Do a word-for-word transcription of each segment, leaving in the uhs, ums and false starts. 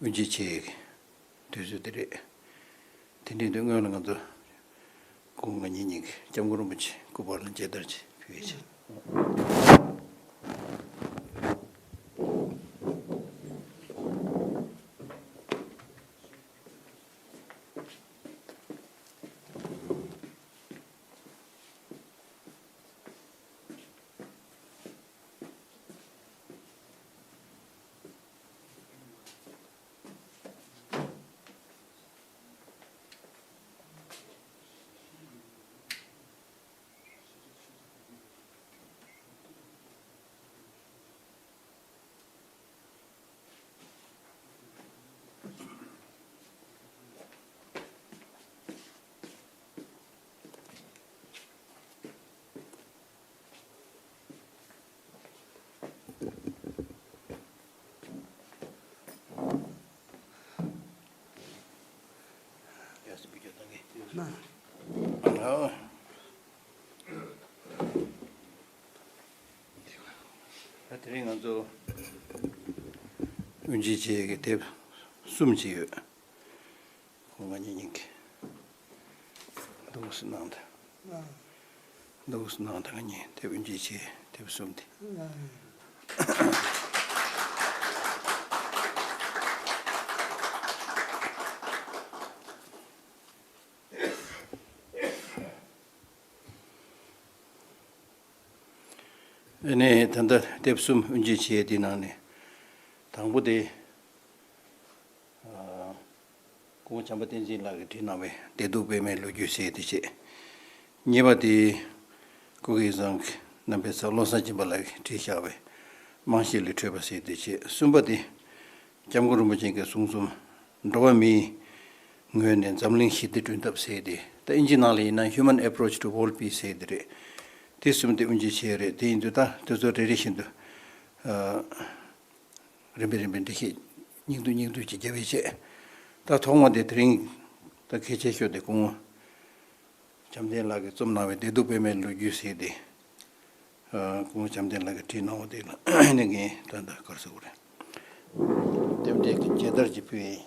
དབུ་འབྱེད་བྱེད་ཡས་ཀྱི་དུས་ཚོད་དེ་རེད། དེ་འདྲའི་དུས་སྔོན་ལ་ང་ཚོ་སྐུ་ངོ་ང་གཉིས་གཉིས་ཀྱིས་སྐྱབས་མགོན་རིན་པོ་ཆེ་སྐུ་པར་ལ་མཇལ་དར་ཅིག་ཕུལ་ཡས་བྱས། ད་དེ་རིང་ང་ཚོ་དབུ་འབྱེད་བྱེད་ཡས་ཀྱི་དེབ་གསུམ་ཅིག་ཡོད། ཁོང་ང་གཉིས་གཉིས་ཀྱིས་འདུག་སེ་གནང་དང་། འདུག་སེ་གནང་དང་། ང་གཉིས་དེབ་དབུ་འབྱེད་བྱེད་དེབ་གསུམ་དེ། ཨ་ནི་ད་ལྟ་དེབ་གསུམ་དབུ་འབྱེད་བྱེད་ཡས་དེའི་ནང་ནས་དང་པོ་དེ། ཨ། སྐུ་ངོ་བྱམས་པ་བསྟན་འཛིན་ལགས་ཀྱིས་བྲིས་གནང་བའི་བདེ་སྡུག་དཔེ་མེད་ལོ་རྒྱུས་ཟེར་དེ་བྱས། གཉིས་པ་དེ་སྐུ་སྒེར་བཟང་གི་རྣམ་པའི་ཚབ་བློ་བཟང་སྦྱིན་པ་ལགས་ཀྱིས་བྲིས་བཞག་པའི་རྨང་གཞི་ལས་འཕྲོས་པ་ཟེར་དེ་བྱས། གསུམ་པ་དེ་སྐྱབས་མགོན་རིན་པོ་ཆེ་གིས་གསུང་རྩོམ་འགྲོ་བ་མིའི་ངོས་ནས་འཛམ་གླིང་ཞི་བདེ་བསྐྲུན་ཐབས་ཟེར་དེ། ད་ཨིན་ཇི་ནང་ལ་ཡིན་ན་Human Approach to World Peace ཟེར་དེ་རེད། དེ་གསུམ་དེ་དབུ་འབྱེད་བྱས་རེད། དེ་ཡིན་དུས་ད་དེ་ཚོ་རེ་རེ་བཞིན་དུ། ཨ། རིམ་པས་རིམ་པས་འགྲེལ་བཤད་སྙིང་བསྡུས་སྙིང་བསྡུས་ཀྱིས་རྒྱབ་པའི་ཆེད། ད་ཐོག་མ་དེ་དེ་རིང་ད་གལ་ཆེ་ཤོས་དེ་སྐུ་ངོ་བྱམས་ལྡན་ལགས་ཀྱིས་རྩོམ་གནང་བའི་བདེ་སྡུག་དཔེ་མེད་ལོ་རྒྱུས་ཟེར་དེ། ཨ། སྐུ་ངོ་བྱམས་ལྡན་ལགས་ཀྱིས་བྲིས་གནང་བ་དེ་ལ་ནི་ངས་ད་ལྟ་ག་རེ་ཟེར་དགོས་རེད། རྟེན་འབྲེལ་གྱི་མཇལ་དར་ཅིག་ཕུལ་ཡིན།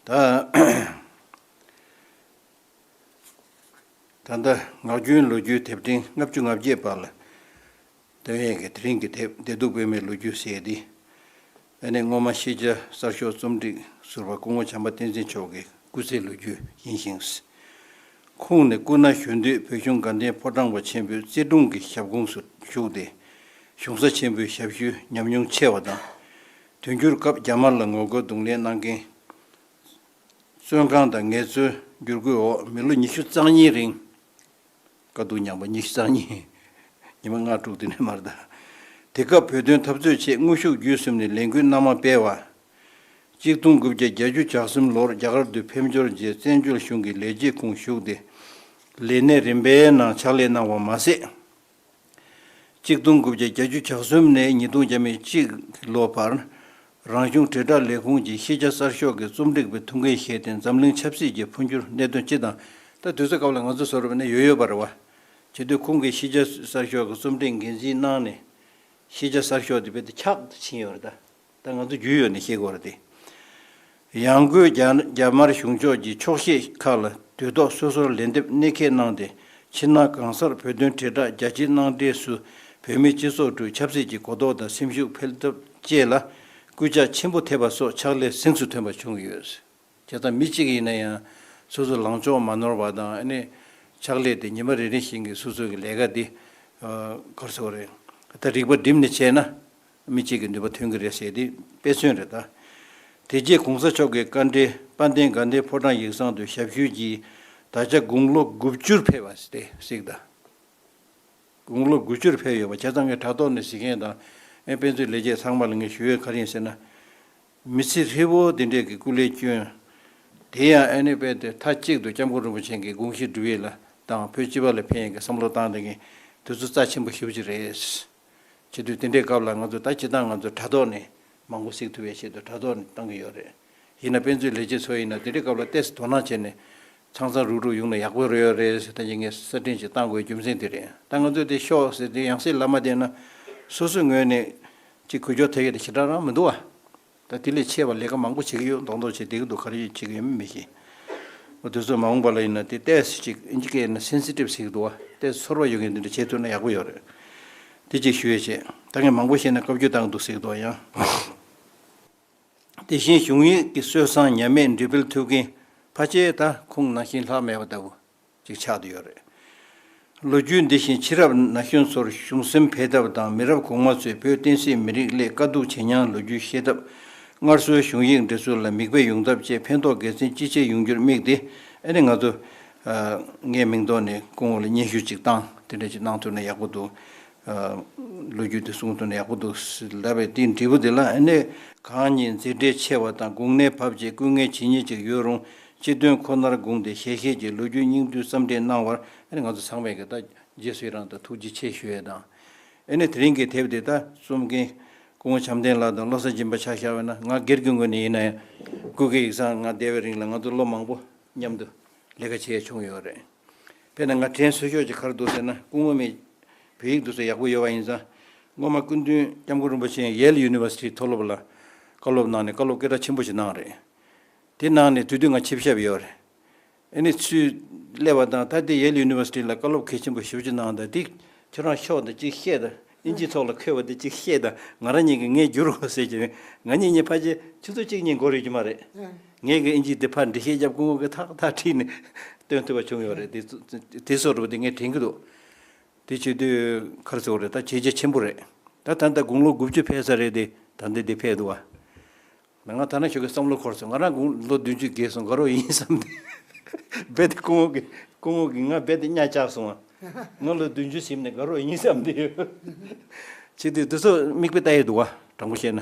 ད། ད་ལྟ་ངག་རྒྱུན་ལོ་རྒྱུས་དེབ་ཕྲེང་ལྔ་བཅུ་ང་བརྒྱད་པ་ལ་འདོན་ཡས་ཀྱི་དེ་རིང་གི་དེབ་བདེ་སྡུག་དཔེ་མེད་ལོ་རྒྱུས་ཟེར་ཡས་འདི། ཨ་ནི་སྔོན་མ་ཤེས་བྱ་གསར་ཤོག་རྩོམ་སྒྲིག་ཟུར་པ་སྐུ་ངོ་བྱམས་པ་བསྟན་འཛིན་མཆོག་གི་སྐུ་ཚེ་ལོ་རྒྱུས་ཡིན་ཞིང་། ཁོང་ནི་སྐུ་ན་གཞོན་དུས་བོད་གཞུང་དགའ་ལྡན་ཕོ་བྲང་པ་ཆེན་པོའི་རྩེ་དྲུང་གི་ཞབས་ཁོངས་སུ་ཞུགས་ཏེ། གཞུང་ས་ཆེན་པོའི་ཞབས་ཞུའི་ཉམས་མྱོང་ཆེ་བ་དང་། དུས་འགྱུར་སྐབས་རྒྱ་དམར་ལ་ངོ་རྒོལ་གདོང་ལེན་གནང་མཁན། བཙོན་ཁང་དང་ངལ་རྩོལ་བསྒྱུར་བཀོད་འོག་མི་ལོ་ཉི་ཤུ་རྩ་གཉིས་རིང་། དཀའ་སྡུག་མྱངས་པ་ཉི་ཤུ་རྩ་གཉིས། ཉི་མ་ལྔ་དྲུག་དེ་ནས་མར་ད། དེ་སྐབས་བོད་དོན་འཐབ་རྩོད་ཆེད་དངོས་ཤུགས་བརྒྱུད་གསུམ་ནས་ལས་འགུལ་སྣ་མང་སྤེལ་བ། གཅིག་སྟོང་དགུ་བརྒྱ་བརྒྱད་ཅུ་གྱ་གསུམ་ལོར་རྒྱ་གར་དུ་ཕེབས་འབྱོར་རྗེས་བཙན་བྱོལ་གཞུང་གི་ལས་བྱེད་ཁོངས་ཞུགས་ཏེ། ལས་གནས་རིམ་པའི་ནང་ཕྱག་ལས་གནང་བ་མ་ཟད། གཅིག་སྟོང་དགུ་བརྒྱ་བརྒྱད་ཅུ་གྱ་གསུམ་ནས་ཉིས་སྟོང་བརྒྱ་མེད་གཅིག་ལོ་བར། རང་གཞུང་དྲིལ་བསྒྲགས་ལས་ཁུངས་ཀྱི་ཤེས་བྱ་གསར་ཤོག་གི་རྩོམ་སྒྲིག་པའི་ཐུགས་འགན་བཞེས་ཏེ་འཛམ་གླིང་ཆབ་སྲིད་ཀྱི་འཕོ་འགྱུར་གནད་དོན་སྤྱི་དང་། ད་དུས་ཚོད་སྐབས་ལ་ང་ཚོ་བཟོ་རུ་ནས་ཡོད་ཡོད་པ་རེད་བ། བྱེད་དུས་ཁོང་གིས་ཤེས་བྱ་གསར་ཤོག་གི་རྩོམ་སྒྲིག་འགན་འཛིན་གནང་ནས། ཤེས་བྱ་གསར་ཤོག་དེ་རྦད་དེ་ཆག་ཏུ་ཕྱིན་ཡོད་རེད་ད། ད་ང་ཚོ་རྒྱུས་ཡོད་ནས་ཤེས་དགོས་རེད་དེ། ཡང་སྒོས་རྒྱ་རྒྱ་དམར་གཞུང་ཕྱོགས་ཀྱི་ཕྱོགས་བཞི་ཁག་ལ་དུས་ཐོག་སོ་སོར་ལན་འདེབས་གནད་འཁེལ་གནང་སྟེ། ཕྱི་ནང་གང་སར་བོད་དོན་དྲིལ་བསྒྲགས་རྒྱ་ཆེ་གནང་འབྲས་སུ། བོད་མིའི་སྤྱི་ཚོགས་ཁྲོད་ཆབ་སྲིད་ཀྱི་གོ་རྟོགས་དང་སེམས་ཤུགས་འཕེལ་ཐབས་བཅས་ལ་སྐུལ་ལྕག་ཆེན་པོ་ཐེབས་པ་སོགས་ཕྱག་ལས་གཟེངས་སུ་ཐོན་པ་བྱུང་ཡོད། བྱས་ཙང་མི་གཅིག་ཡིན་ན་ཡང་སོ་སོ་ལངས་ཕྱོགས་མ་ནོར་བ་དང་། ཨ་ནི་ཕྱག་ལས་དེ་ཉི་མ་རེ་རེ་བཞིན་གྱི་སོ་སོ་གི་ལས་ཀ་དེ། ཨ། ག་རེ་ཟེར་དགོས་རེད། ད་རིག་པ་བསྒྲིམས་ནས་བྱས་ན། མི་གཅིག་གིས་ནུས་པ་ཐོན་གྱི་རེད་ཟེར་དེ་དཔེ་མཚོན་རེད་ད། དེ་རྗེས་གོང་ས་མཆོག་གི་བཀའ་འབྲེལ་དཔལ་ལྡན་དགའ་ལྡན་ཕོ་བྲང་ཡིག་ཚང་དུ་ཞབས་ཞུའི་ད་ཆ་དགུང་ལོ་དགུ་བཅུར་ཕེབས་པ་དེ་གཟིགས་དང་། དགུང་ལོ་དགུ་བཅུར་ཕེབས་ཡོད་པ་བྱས་ཙང་། ངས་དྲ་ཐོག་ནས་གཟིགས་མཁན་དང་། ཨེ། དཔེ་མཛོད་ལས་བྱེད་ཚང་མ་ལ་ངས་ཞུ་ཡས་ག་རེ་ཡིན་ཟེར་ན། མི་ཚེ་ཧྲིལ་བོ་དེ་འདྲས་ཀྱི་སྐུ་ལས་བསྐྱོན། དེ་ཡང་ཨ་ནི་རྦད་དེ་མཐའ་གཅིག་ཏུ་སྐྱབས་མགོན་རིན་པོ་ཆེ་གི་དགོངས་གཞི་སྒྲུབ་ཡས་ལ་དང་། བོད་སྤྱི་པ་ལ་ཕན་ཡས་ཀྱི་བསམ་བློ་བཏང་། དེ་གིན་དུས་ཚོད་རྩ་ཆེན་པོ་ཞེ་པོ་ཅིག་རེད། བྱེད་དུས་དེ་འདྲའི་སྐབས་ལ་ང་ཚོ་ད་སྤྱིར་བཏང་ང་ཚོ་དྲ་ཐོག་ནས་མང་པོ་གཟིགས་ཐུབ་པའི་ཆེད་དུ་དྲ་ཐོག་ནས་བཏང་གི་ཡོད་རེད། ཡིན་ན་དཔེ་མཛོད་ལས་བྱེད་ཚོ་ཡིན་ན་དེ་འདྲའི་སྐབས་ལ་ཏོག་ཙམ་དོ་སྣང་བྱས་ནས་ཚང་ཚང་རུག་རུག་ཡོང་ན་ཡག་པོ་རེད་ཡོད་རེད་ཟེར། ད་ཅི་ངས་གསར་སྐྲུན་ཅིག་བཏང་དགོས་རྒྱུ་མཚན་དེ་རེད། ད་ང་ཚོས་དེ་ཤོག་ཟེར་དེ་ཡང་སྲིད་ལབ་མ་བསྡད་ན་སོ་སོའི་ངོས་ནས་ཅིག་གུ་ཅོག་ཐེབས་ཡས་དེ་ཞེ་དྲག་རང་མི་འདུག་བ། ད་དེ་ལས་ཆེ་བ་ལས་ཀ་མང་པོ་བྱེད་ཀྱི་ཡོད་མདོག་མདོག་བྱེད་བསྡད་ཀྱི་འདུག་ག་རེ་བྱེད་ཀྱི་ཡོད་མེད་མི་ཤེས། འོ་དེ་ཚོ་མ་འོངས་པ་ལ་ཡིན་ན་དེ་ཏོག་ཙམ་ཅིག་ཨིན་ཇི་སྐད་ནས་སེན་སི་ཊིབ་ཟེར་གྱི་འདུག་བ། ཏོག་ཙམ་ཚོར་བ་ཡོད་མཁན་དེ་འདྲ་བྱེད་ཐུབ་ན་ཡག་པོ་ཡོད་རེད། དེ་ཅིག་ཞུ་ཡས་བྱས། ད་ངས་མང་པོ་བཤད་ན་བཀའ་བཀྱོན་བཏང་གི་འདུག་ཟེར་གྱི་འདུག་བ་ཡང་། དེ་བཞིན་གཞུང་ཡིག་གི་སྲོལ་བཟང་ཉམས་མེད་འགྲེམས་སྤེལ་ཐུབ་མཁན་ཕལ་ཆེར་ད་ཁོང་ནང་བཞིན་ལྷག་མེད་པ་ལྟ་བུ་ཅིག་ཆགས་བསྡད་ཡོད་རེད། ལོ་རྒྱུས་འདི་བཞིན་ཕྱི་རབས་ན་གཞོན་ཚོར་གཞུང་སེམས་འཕེལ་ཐབས་དང་མི་རབས་གོང་མ་ཚོས་བོད་བསྟན་སྲིད་མི་རིགས་སླད་དཀའ་སྡུག་བྱེད་མྱོང་ལོ་རྒྱུས་ཤེས་ཐབས། སྔར་སྲོལ་གཞུང་ཡིག་འབྲི་སྲོལ་ལ་མིག་དཔེ་ཡོང་ཐབས་བཅས་ཕན་ཐོགས་དགེ་མཚན་ཅི་ཆེ་ཡོང་རྒྱུར་དམིགས་ཏེ། ཨ་ནི་ང་ཚོ་ཨ་ངའི་མིང་ཐོག་ནས་སྐུ་ངོ་ལ་སྙན་ཞུ་ཅིག་བཏང་། དེ་འདྲ་ཅིག་གནང་ཐུབ་ན་ཡག་པོ་འདུག་ཨ་ལོ་རྒྱུས་དེ་གསུང་ཐུབ་ན་ཡག་པོ་འདུག་ལབ་པའི་དེའི་འབྲས་བུ་དེ་ལ། ཨ་ནི་གང་ཉིད་མཛེས་སྤྲས་ཆེ་བ་དང་དགུང་ནད་བབས་རྗེས་སྐུ་ངལ་ཇི་སྙེད་ཅིག་ཡོད་རུང་། སྤྱི་དོན་ཁོ་ནར་དགོངས་ཏེ་ཞལ་བཞེས་ཀྱིས་ལོ་རྒྱུས་སྙིང་བསྡུས་བསམ་འདྲེན་གནང་བར། ཨ་ནི་ང་ཚོ་ཚང་མས་ཀྱི་ད་རྗེས་སུ་ཡི་རང་དང་ཐུགས་རྗེ་ཆེ་ཞུ་ཡས་དང་། ཨ་ནི་དེ་རིང་གི་དེབ་དེ་ད་རྩོམ་མཁན་སྐུ་ངོ་བྱམས་ལྡན་ལགས་དང་བློ་བཟང་སྦྱིན་པ་ཆ་བཞག་པ་ན། ང་སྒེར་གྱི་ངོས་ནས་ཡིན་ན་ཡང་སྐུ་སྒེར་ཡིག་ཚང་ང་བསྡད་པའི་རིང་ལ་ང་ཚོ་ལོ་མང་པོ་མཉམ་དུ་ལས་ཀ་བྱས་བྱུང་ཡོད་རེད། དཔེར་ན་ང་དྲན་གསོས་ཤོས་ཅིག་ག་རེ་འདུག་ཟེར་ན། སྐུ་ངོ་མི་བོད་ཡིག་འདུག་ཟེར་ཡག་པོ་ཡོད་པ་ཡིན་ཙང་། སྔོན་མ་སྐུ་མདུན་སྐྱབས་མགོན་རིན་པོ་ཆེ་ཡེལ་ཡུ་ནི་ཝར་སི་ཊི་མཐོ་སློབ་ལ་བཀའ་སློབ་གནང་ནས་བཀའ་སློབ་སྐད་གྲགས་ཆེན་པོ་ཞིག་གནང་རེད། དེ་གནང་ནས་དེ་དུས་ང་ཆིབས་ཞབས་ཡོད་རེད། ཨ་ནི་ཚུར་སླེབས་པ་དང་། ད་དེ་ཡེལ་ཡུ་ནི་ཝར་སི་ཊི་ལ་བཀའ་སློབ་གལ་ཆེན་པོ་ཞེ་པོ་ཅིག་གནང་། ད་དེ་ཁྱོད་རང་ཤོག་དང་ཅིག་བཤད་དང་། ཨིན་ཇིའི་ཐོག་ལ་འཁོད་པ་དེ་ཅིག་བཤད་དང་། ང་རང་ཉིད་ཀྱིས་ངས་བསྒྱུར་དགོས་ཟེར་གྱི། ང་གཉིས་གཉིས་ཕལ་ཆེར་ཆུ་ཚོད་གཅིག་གཉིས་འགོར་ཡོད་ཀྱི་མ་རེད། ངས་ཀྱིས་ཨིན་ཇི་དེ་ཕར་འགྲེལ་བཤད་བརྒྱབ། སྐུ་ངོ་གིས་ཐག་ཐག་ཁྲིད་ནས་སྟོན་ཐུབ་པ་བྱུང་ཡོད་རེད། དེ་ཚོ་དེ་བཟོ་འདྲ་པོ་དེ་ངས་དྲན་གྱི་འདུག་དེ་བྱེད་དུས་ག་རེ་ཟེར་དགོས་རེད། ད་བྱས་རྗེས་ཆེན་པོ་རེད། ད་ད་ལྟ་དགུང་ལོ་དགུ་བཅུ་ཕེབས་ས་རེད་དེ། ད་ལྟ་འདི་ཕེབས་འདུག་བ། ང་ཐ་ན་ཞོགས་ཀས་བསམ་བློ་འཁོར་སོང་། ང་རང་དགུང་ལོ་བདུན་ཅུ་བརྒལ་སོང་། དགའ་རོགས་ཡིན་བསམ་སྟེ། རྦད་དེ་སྐུ་ངོ་གིས་སྐུ་ངོ་གིས་ང་རྦད་དེ་གཉའ་བཅག་སོང་ང་། ང་ལོ་བདུན་ཅུ་ཟིན་ནས་དགའ་རོགས་ཡིན་བསམ་སྟེ་ཡོད། བྱེད་དུས་དེ་ཚོ་མིག་དཔེ་ལྟ་ཡས་འདུག་བ། དྲང་པོ་བཤད་ན།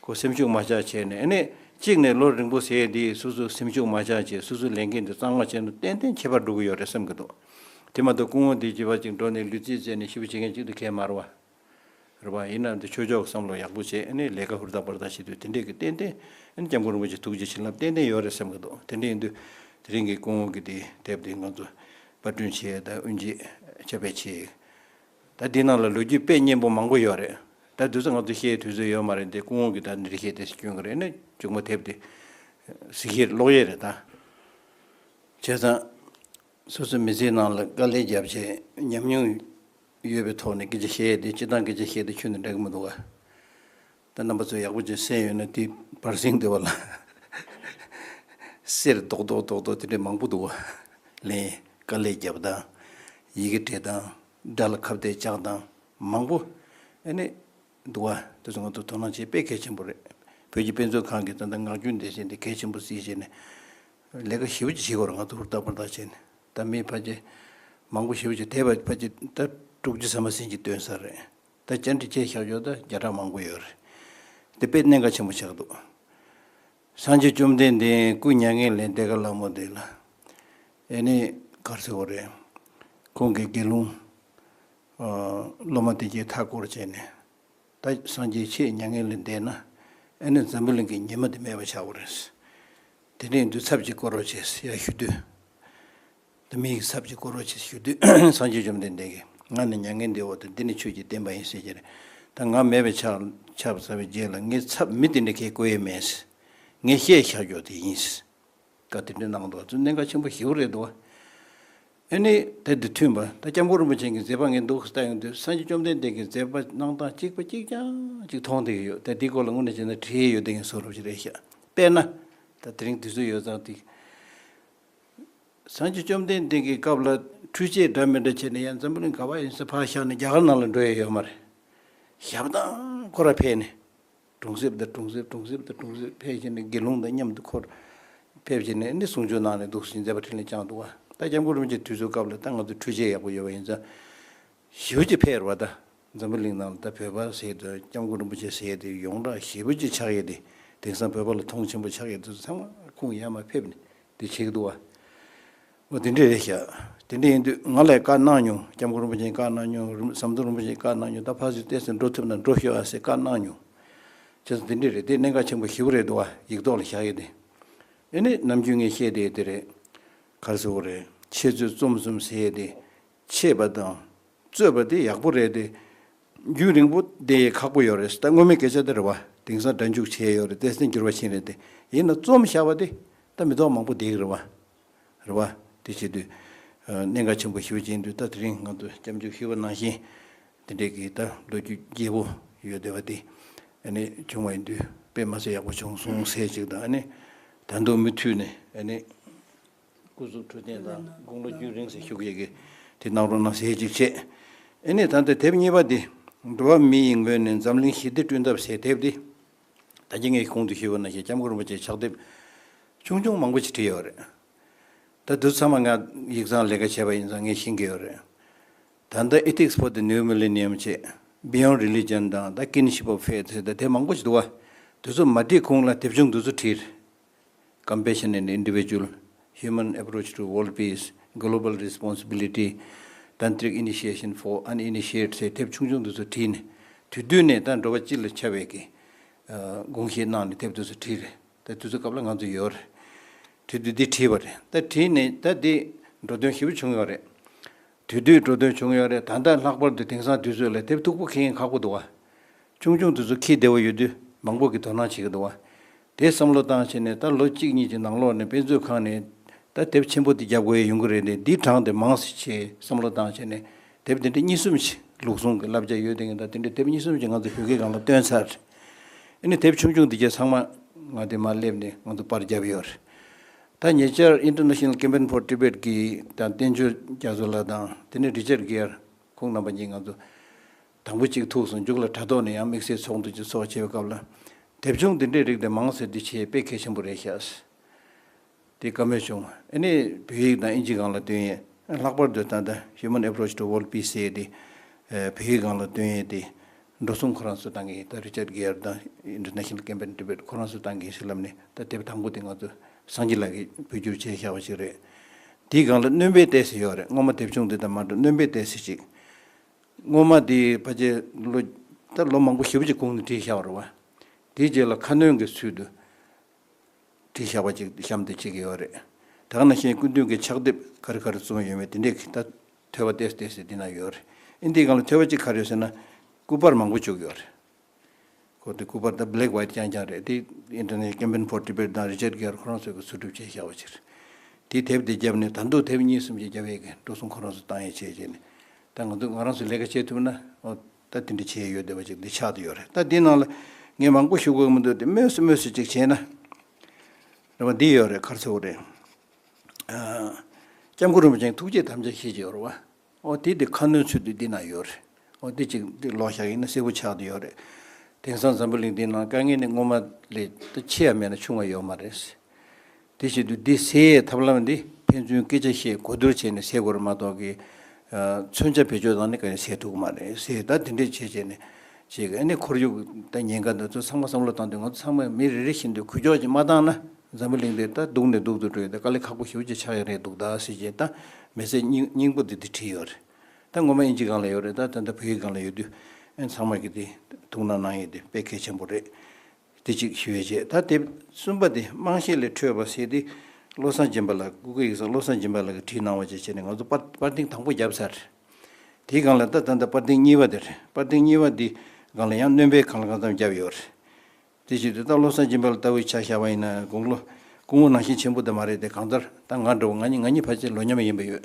ཁོ་སེམས་ཤུགས་མ་ཆག་བྱས་ནས། ཨ་ནི་གཅིག་ནས་ལོ་རིང་པོ་ཟེར་ཡས་དེ་སོ་སོ་སེམས་ཤུགས་མ་ཆག་བྱས། སོ་སོའི་ལས་འགན་དེ་གཙང་མ་བྱས་ན་ཏན་ཏན་ཁྱད་པར་འགྲོ་གི་ཡོད་རེད་བསམ་གི་འདུག་དེ་མ་གཏོགས་སྐུ་ངོ་དེ་བྱེད་པ་ཅིག་འགྲོ་ནས་ལུས་རྩལ་རྩེད་ནས་ཞེ་པོ་བྱེད་མཁན་ཅིག་ཏུ་གལ་མ་རེད་བ། རེད་པ། ཡིན་ནའང་འདི་ཆོས་ཕྱོགས་ཀྱི་བསམ་བློ་ཡག་པོ་བྱས། ཨ་ནི་ལས་ཀ་ཧུར་ཐག་འབར་ཐག་བྱེད་དུས་དེ་འདྲས་ཀྱི་ཏན་ཏན། ཨ་ནི་སྐྱབས་མགོན་རིན་པོ་ཆེ་ཐུགས་རྗེ་བྱིན་རླབས་ཏན་ཏན་ཡོད་རེད་བསམ་གྱི་འདུག་དེ་འདྲ་ཡིན་དུས་དེ་རིང་གི་སྐུ་ངོ་གི་དེ་དེབ་དེ་ང་ཚོ་པར་སྐྲུན་བྱས་དང་དབུ་འབྱེད་ཕྱག་དཔེ་བྱས། ད་འདི་ནང་ལ་ལོ་རྒྱུས་དཔེ་སྙན་པོ་མང་པོ་ཡོད་རེད། ད་དུས་ཚོད་ང་ཚོ་བཤད་དུས་ཚོད་ཡོད་མ་རེད་དེ། སྐུ་ངོ་གི་ད་འདི་བཤད་དེ་སྐྱོན་གི་རེད། ཨ་ནི་མཇུག་མ་དེབ་དེ་གཟིགས་ཡས་ཀློག་ཡས་རེད་ད། བྱས་ཙང་སོ་སོའི་མི་ཚེའི་ནང་ལ་དཀའ་ལས་བརྒྱབ་བྱས་ཉམས་མྱོང་ཡོད་པའི་ཐོག་ནས་སྐད་ཆ་བཤད་ཡས་དེ། སྤྱིར་བཏང་སྐད་ཆ་བཤད་དེ་ཁྱོན་ནས་འགྲིག་གི་མི་འདུག་ག་ད་རྣམ་པ་ཚོས་ཡག་པོ་ཅིག་གསན་ཡོད་ན། དེ་བར་གསེང་དེ་བ་ལ་གསེར་རྡོག་རྡོག་རྡོག་རྡོག་དེ་འདྲས་མང་པོ་འདུག་ག་ལན། དཀའ་ལས་བརྒྱབ་དང་། ཡི་གེ་བྲིས་དང་། སྒྲ་ལ་ཁ་གཏད་བཅག་དང་། མང་པོ། ཨ་ནི་འདུག་བ། དེ་ཚོ་ང་ཚོ་དོ་སྣང་བྱེད་དཔེ་གལ་ཆེན་པོ་རེད། བོད་ཀྱི་དཔེ་མཛོད་ཁང་གིས་ད་ལྟ་ངག་རྒྱུན་སྡེ་ཚན་འདི་གལ་ཆེན་པོ་བརྩིས་བྱས་ནས་ལས་ཀ་ཞེ་པོ་ཅིག་བྱེད་དགོས་རེད། ང་ཚོ་ཧུར་ཐག་འབར་ཐག་བྱས་ནས། ད་མི་ཕལ་ཆེར་མང་པོ་ཞེ་པོ་ཅིག་དེབ་ཕལ་ཆེར་ད་དྲུག་ཅུ་ཙམ་ཟིན་ཅིག་བཏོན་ཚར་རེད། ད་བཅར་འདྲི་བྱས་བཞག་ཆོག་ད་བརྒྱ་ཕྲག་མང་པོ་ཡོད་རེད། དེ་དཔེ་གནད་འགག་ཆེན་པོ་ཆགས་འདུག་སངས་རྒྱས་བཅོམ་ལྡན་འདས་སྐུ་མྱ་ངན་ལས་འདས་ག་ལ་མོ་དེ་ལ། ཨེ་ནི་ག་རེ་ཟེར་དགོས་རེད། ཁོང་གི་དགེ་སློང་། ཨ། སློབ་མ་དེ་གྱད་མཐའ་བསྐོར་བྱས་ནས། ད་སངས་རྒྱས་ཁྱེད་མྱ་ངན་ལས་འདས་ན། ཨེ་ནི་འཛམ་བུ་གླིང་གི་ཉི་མ་དེ་མེད་པ་ཆགས་དགོས་རེད། དེ་འདྲ་ཡིན་དུས་ཚབ་ཅིག་བསྐོར་རོགས་བྱས་ཟེར་ཡར་ཞུ་དུས། ད་མི་ཡིས་ཚབ་ཅིག་བསྐོར་རོགས་བྱས་ཟེར་ཞུ་དུས། སངས་རྒྱས་བཅོམ་ལྡན་འདས་ཀྱིས་ང་ནི་མྱ་ངན་འདས་འོ་དེ་འདི་ནི་ཆོས་ཀྱི་བསྟན་པ་ཡིན་ཟེར་གྱི་རེད། ད་ང་མེད་པའི་ཆགས་ཆགས་ཚར་བའི་རྗེས་ལ་ངས་ཚབ་མི་དེ་འདྲ་གས་བསྐོ་ཡས་མེད་ཟེར། ངས་བཤད་བཞག་ཆོག་དེ་ཡིན་ཟེར། བཀའ་དེ་འདྲ་གནང་འདུག་ཚུལ་གནད་འགག་ཆེན་པོ་ཞེ་པོ་རེད་འདུག་ཨ་ནི་ད་འདི་མཐུན་པ། ད་སྐྱབས་མགོན་རིན་པོ་ཆེ་གི་མཛད་པ་ངས་འདུག་ལྟ་ཡོང་དུས། སངས་རྒྱས་བཅོམ་ལྡན་འདས་ཀྱི་མཛད་པ་གནང་སྟངས་གཅིག་པ་གཅིག་རྐྱང་གཅིག་མཐོང་བསྡད་ཀྱི་ཡོད། ད་འདི་སྐོར་ལ་དངོས་གནས་བྱས་ན་བྲིས་ཡོད་བསྡད་མཁན་བཟོ་འདྲ་ཞིག་རེད་ཤག་དཔེར་ན། ད་དེ་རིང་དུས་ཚོད་ཡོད་ཙང་དེ། སངས་རྒྱས་བཅོམ་ལྡན་འདས་ཀྱི་སྐབས་ལ་འཕྲུལ་ཆས་འདྲ་མི་འདྲ་བྱས་ནས་ཡང་འཛམ་བུ་གླིང་ག་པར་ཡིན་ས་ཕར་བཞག་ནས་རྒྱ་གར་ནང་ལ་འགྲོ་ཡས་ཡོད་མ་རེད། ཞབས་དང་ཁོ་ར་ཕེབས་ནས། གྲོང་གསེབ་དང་གྲོང་གསེབ། གྲོང་གསེབ་དང་གྲོང་གསེབ་ཕེབས་བྱས་ནས་དགེ་སློང་དང་མཉམ་དུ་འཁོར། ཕེབས་བྱས་ནས་ནི་གསུང་ཆོས་གནང་ནས་འདུག་སེ་མཛད་པ་འཕྲིན་ལས་བསྐྱངས་འདུག་བ། ད་སྐྱབས་མགོན་རིན་པོ་ཆེ་དུས་ཚོད་སྐབས་ལ་ད་ང་ཚོ་འཕྲུལ་ཆས་ཡག་པོ་ཡོད་པ་ཡིན་ཙང་། ཞེ་པོ་ཅིག་ཕེབས་རེད་བ། ད་འཛམ་བུ་གླིང་ནང་ལ་ད་བོད་པ་ཟེར་དུས་སྐྱབས་མགོན་རིན་པོ་ཆེ་ཟེར་དེ་ཡོངས་གྲགས་ཞེ་པོ་ཅིག་ཆགས་ཡས་དེ། དེང་སང་བོད་པ་ལ་མཐོང་ཆེན་པོ་ཆགས་ཡས་དེ་ཚོ་ཚང་མ་ཁོང་ཡར་མར་ཕེབས་ནས་དེ་བྱེད་ཀྱི་འདུག་བ། འོ་དེ་འདྲ་རེད་ཤག་དེ་འདྲ་ཡིན་དུས་ང་ལ་བཀའ་གནང་མྱོང་། སྐྱབས་མགོན་རིན་པོ་ཆེས་བཀའ་གནང་མྱོང་། རིན། ཟམ་གདོང་རིན་པོ་ཆེས་བཀའ་གནང་མྱོང་། ད་ཕར་ཚུར་ཏོག་ཙམ་འགྲོ་ཐུབ་ན་འགྲོ་ཤོག་ཨ་ཟེར་བཀའ་གནང་མྱོང་། བྱས་ཙང་འདི་འདྲ་རེད། དེ་གནད་འགག་ཆེན་པོ་ཞེ་པོ་རེད་འདུག་བ། ཡིག་ཐོག་ལ་བཞག་ཡས་དེ། ཨེ་ནི་ནམ་རྒྱུན་ངས་བཤད་བསྡད་དེ་རེད། ག་རེ་ཟེར་དགོས་རེད། འཆད་རྩོད་རྩོམ་གསུམ་ཟེར་ཡས་དེ། འཆད་པ་དང་། རྩོད་པ་དེ་ཡག་པོ་རེད་དེ། རྒྱུན་རིང་པོ་བསྡད་ཡས་ཁག་པོ་ཡོད་རེད། ད་སྔོན་མའི་སྐད་ཆ་དེ་རེད་བ། དེང་སང་སྒྲ་འཇུག་བྱས་ཡོད་རེད། ཏོག་ཙམ་འགྱུར་བ་ཕྱིན་རེད་དེ། ཡིན་ན་རྩོམ་བཞག་པ་དེ་ད་མི་ཐོག་མང་པོ་བསྡད་ཀྱི་རེད་བ། རེད་བ། དེ་བྱེད་དུས། ཨ། གནད་འགག་ཆེན་པོ་ཞེ་པོ་ཅིག་ཡིན་དུས། ད་དེ་རིང་ང་ཚོ་སྐྱབས་འཇུག་ཞུས་པ་ནང་བཞིན། དེ་འདྲའི་གི་ད་ལོ་རྒྱུས་རྒྱས་པོ་ཡོད་བསྡད་པ་དེ། ཨ་ནི་བྱུང་བ་ཡིན་དུས་དཔེ་མ་སྲིད་ཡག་པོ་བྱུང་སོང་ཟེར་ཅིག་དང་། ཨ་ནི་ད་དུང་མུ་མཐུད་ནས། ཨ་ནི་སྐུ་གཟུགས་འཕྲོད་བསྟེན་དང་དགུང་ལོ་རྒྱུན་རིང་ཟེར་ཞུ་གི་ཡོད་གི། དེ་གནང་རོགས་གནང་ཟེར་ཅིག་བྱས། ཨ་ནི་ད་ལྟ་དེབ་གཉིས་པ་འདི། འགྲོ་བ་མི་ཡི་ངོས་ནས་འཛམ་གླིང་ཞི་བདེ་བསྐྲུན་ཐབས་ཟེར་དེབ་འདི། ད་གིན་ངས་གོང་དུ་ཞུས་པ་ནང་བཞིན་སྐྱབས་མགོན་རིན་པོ་ཆེའི་ཕྱག་དེབ་ཆུང་ཆུང་མང་པོ་ཅིག་བྲིས་ཡོད་རེད། ད་དེ་ཚང་མ་ང་ཡིག་ཚང་ལས་ཀ་བྱས་པ་ཡིན་ཙང་ངས་ཤེས་ཀྱི་ཡོད་རེད། ད་ལྟ་Ethics for the New Millennium བྱས། Beyond Religion དང་། ད་Kinship of Faith ཟེར། ད་དེབ་མང་པོ་ཅིག་འདུག་བ། དེ་ཚོ་མ་བྲིས་གོང་ལ་དེབ་ཆུང་འདི་ཚོ་བྲིས། Compassion and Individual, Human Approach to World Peace, Global Responsibility, Tantric Initiation for Uninitiated ཟེར་དེབ་ཆུང་ཆུང་འདི་ཚོ་བྲིས་ནས། དེ་དུས་ནས་ད་འགྲོ་བ་སྤྱི་ལ་ཁྱབ་པའི་གི། ཨ། དགོངས་བཞེས་གནང་ནས་དེབ་དེ་ཚོ་བྲིས་རེད། ད་དུས་ཚོད་སྐབས་ལ་ང་ཚོ་ཡོད་རེད། བྲིས་དུས་འདི་བྲིས་པ་རེད། ད་བྲིས་ནས་ད་འདི་འགྲོ་དོན་ཞེ་པོ་བྱུང་ཡོད་རེད། དེ་དུས་འགྲོ་དོན་བྱུང་ཡོད་རེད། ད་ལྟ་ལྷག་པར་དུ་དེང་སང་དུས་ཚོད་ལ་དེབ་མཐུག་པོ་འཁྱེར་མཁན་ཁག་པོ་འདུག་བ། ཆུང་ཆུང་དེ་ཚོ་འཁྱེར་བདེ་བོ་ཡོད་དུས་མང་པོ་གིས་དོ་སྣང་བྱེད་ཀྱི་འདུག་བ། དེ་བསམ་བློ་བཏང་བྱས་ནས། ད་ལོ་གཅིག་གཉིས་ཀྱི་ནང་ལོགས་ནས་དཔེ་མཛོད་ཁང་ནས་ད་དེབ་ཆེན་པོ་འདི་རྒྱབ་དགོས་ཡ་ཡོང་གི་རེད་དེ། འདི་གྲངས་དེ་མང་ཙམ་བྱས་བསམ་བློ་བཏང་བྱས་ནས། དེབ་དེ་འདྲ་གཉིས་གསུམ་ཞིག་ལུགས་ཟུང་གི་བསླབ་བྱ་ཡོད་དེ། ད་དེ་འདྲ་དེབ་གཉིས་གསུམ་ཞིག་ང་ཚོ་བོད་སྐད་སྒང་ལ་བཏོན་ཚར། ཨ་ནི་དེབ་ཆུང་ཆུང་འདི་གྱད་ཚང་མ་ང་དེ་མར་སླེབས་ནས་ང་ཚོ་པར་བརྒྱབ་ཡོད་རེད། ད་ཉེ་ཆར་International Campaign for Tibet གི་ད་བསྟན་ཆོས་རྒྱ་མཚོ་ལགས་དང་། དེ་ནས་Richard Gere། ཁོང་རྣམ་པ་གཉིས་ང་ཚོ་དང་པོ་གཅིག་ཐུག་སོང་། མཇུག་ལ་དྲ་ཐོག་ནས་ཡང་དམིགས་བསལ་ཚོགས་འདུ་གཅིག་ཚོགས་བྱས་པའི་སྐབས་ལ། དེབ་ཆུང་འདི་འདྲའི་རིགས་དེ་མང་ཙམ་འདི་བྱས་དཔེ་གལ་ཆེན་པོ་རེད་ཤག་དེ་བཀའ་མོལ་བྱུང་། ཨ་ནི་བོད་ཡིག་དང་ཨིན་ཇི་སྒང་ལ་བཏོན་ཡས། ལྷག་པར་དུ་ད་ལྟ་Human Approach to World Peace ཟེར་ཡས་དེ། ཨ། བོད་ཡིག་སྒང་ལ་བཏོན་ཡས་དེ། འགྲོ་སོང་ཁོ་རང་ཚོས་བཏང་གི་ཡིན། ད་Richard Gere དང་International Campaign Tibet ཁོ་རང་ཚོས་བཏང་གི་ཡིན་ཟེར་ལབ་ནས། ད་དེབ་དང་པོ་དེ་ང་ཚོ་སངས་རྒྱས་ལགས་ཀྱིས་བོད་བསྒྱུར་བྱས་བཞག་པ་ཞིག་རེད། དེའི་སྒང་ལ་སྣོན་པའི་ལྟས་ཟེར་ཡོད་རེད། སྔོན་མ་དེབ་ཆུང་འདི་དང་མ་འདྲ། སྣོན་པའི་ལྟས་ཟེར་ཅིག་སྔོན་མ་དེ་ཕལ་ཆེར་ལོ། ད་ལོ་མང་པོ་ཞེ་པོ་ཅིག་གོང་ནས་བྲིས་བཞག་པ་རེད་བ། དེའི་རྗེས་ལ་ཁ་སྣོན་གྱི་ཚུལ་དུ་བྲིས་བཞག་པ་ཅིག་གཤམ་དུ་བྱེད་ཀྱི་ཡོད་རེད། ད་ག་ནང་བཞིན་སྐུ་མདུན་གྱི་ཕྱག་དེབ་ག་རེ་ག་རེ་བཙུགས་ཡོད་མེད་དེ་འདྲས་ཀྱི་ད་ཐོས་པ་ཏོག་ཙམ་ཏོག་ཙམ་འདི་ན་ཡོད་རེད། ཨིན་དེའི་སྒང་ལ་ཐོས་པ་ཅིག་ག་རེ་ཡོད་ཟེར་ན། སྐུ་པར་མང་པོ་བཅུག་ཡོད་རེད། ཁོ་དེ་སྐུ་པར་ད་black white རྐྱང་རྐྱང་རེད། དེ་International Campaign for Tibet དང་Richard Gere ཁོ་རང་ཚོས་ཀྱི་ཚུར་སྒྲུབ་བྱས་བཞག་པ་ཅིག་རེད། དེ་དེབ་དེ་བརྒྱབ་ནས། ད་དུང་དེབ་གཉིས་གསུམ་ཅིག་བརྒྱབ་ཡས་ཀྱི་འགྲོ་སོང་ཁོ་རང་ཚོས་བཏང་ཡས་བྱས་བྱས་ནས། ད་ང་ཚོ་ང་རང་ཚོས་ལས་ཀ་བྱེད་ཐུབ་ན། ཨོ། ད་དེ་འདྲ་བྱས་ཡོད་བསྡད་པ་ཅིག་འདི་ཆགས་བསྡད་ཡོད་རེད། ད་འདི་ནང་ལ་ངས་མང་པོ་ཞུ་དགོས་མི་འདུག་སྟེ། སྨོས་སུ་སྨོས་སུ་ཅིག་བྱས་ན། རེད་བ། འདི་ཡོད་རེད། ག་རེ་ཟེར་དགོས་རེད། ཨ། སྐྱབས་མགོན་རིན་པོ་ཆེའི་ཐུགས་བསྐྱེད་དམ་བཅའ་ཞེས་བྱ་བ་རེད་བ། ཨོ། དེ་དེ་ཁ་སྣོན་ཚུལ་དུ་འདི་ན་ཡོད་རེད། ཨོ། དེ་ཅིག་འདི་ཀློག་བཞག་ཡིན་ན་གསལ་པོ་ཆགས་བསྡད་ཡོད་རེད། དེང་སང་འཛམ་བུ་གླིང་འདི་ནང་དཀའ་ངལ་ནི་སྔོན་མ་ལས་ད་ཆེ་ཡང་མེད་ན་ཆུང་བ་ཡོད་མ་རེད། དེ་བྱེད་དུས་འདི་སེལ་ཡས་ཐབས་ལམ་འདི་ཕན་ཚུན་སྐད་ཆ་བཤད། གོ་བསྡུར་བྱས་ནས་སེལ་དགོས་རེད་མ་གཏོགས་ཀྱི། ཨ། མཚོན་ཆ་བེད་སྤྱོད་བཏང་ནས་ག་ནས་སེལ་ཐུབ་ཀྱི་མ་རེད་ཟེར། ད་དེ་འདྲས་བྱས་བྱས་ནས་བྱེད་ཀྱི། ཨ་ནི་ཁོར་ཡུག་ད་ཉེན་ཁ་འདི་ཚོ་ཚང་མ་བསམ་བློ་བཏང་དུས། ང་ཚོ་ཚང་མ་མི་རེ་རེ་བཞིན་དུ་འགུལ་སྐྱོད་ཅིག་མ་བཏང་ན། འཛམ་བུ་གླིང་འདི་ད་སྡུག་ནས་སྡུག་ཏུ་འགྲོ་ཡས་དེ་དཀའ་ལས་ཁག་པོ་ཞེ་པོ་ཅིག་ཆགས་ཡས་རེད་འདུག་ད་ཟེར་བྱས། ད་མི་ཚེ་སྙིང་སྙིང་པོ་འདི་འདི་བྲིས་ཡོད་རེད། ད་ངོ་མ་ཨིན་ཇི་སྒང་ལ་ཡོད་རེད། ད་ད་ལྟ་བོད་ཡིག་སྒང་ལ་ཡོད་དུས། ཨ། ཚང་མ་གིས་དེ་ཐུགས་སྣང་གནང་ཡས་དེ་དཔེ་གལ་ཆེན་པོ་རེད། དེ་གཅིག་ཞུ་ཡས་བྱས། ད་དེབ་གསུམ་པ་དེ་རྨང་གཞི་ལས་འཕྲོས་པ་ཟེར་དེ། བློ་བཟང་སྦྱིན་པ་ལགས། སྐུ་སྒེར་ཡིག་གཟུགས་བློ་བཟང་སྦྱིན་པ་ལགས་ཀྱིས་བྲིས་གནང་བ་བྱས་བྱས་ནས་ང་ཚོ་པར་པར་ཐེངས་དང་པོ་བརྒྱབ་ཚར། དེའི་སྒང་ལ་ད་ད་ལྟ་པར་ཐེངས་གཉིས་པ་དེ་རེད། པར་ཐེངས་གཉིས་པ་འདི་སྒང་ལ་ཡང་སྣོན་པའི་གང་ལ་གང་འཚམ་བརྒྱབ་ཡོད་རེད། དེ་བྱེད་དུས་ད་བློ་བཟང་སྦྱིན་པ་ལགས་ལྟ་བུའི་ཆ་བཞག་པ་ཡིན་ན། དགུང་ལོ་སྐུ་ངོ་ནང་བཞིན་ཆེན་པོ་དེ་མ་རེད་དེ། གང་ལྟར་ད་ང་འདྲ་བོ། ང་གཉིས་ང་གཉིས་ཕལ་ཆེར་ལོ་མཉམ་ཡིན་པ་ཡོད།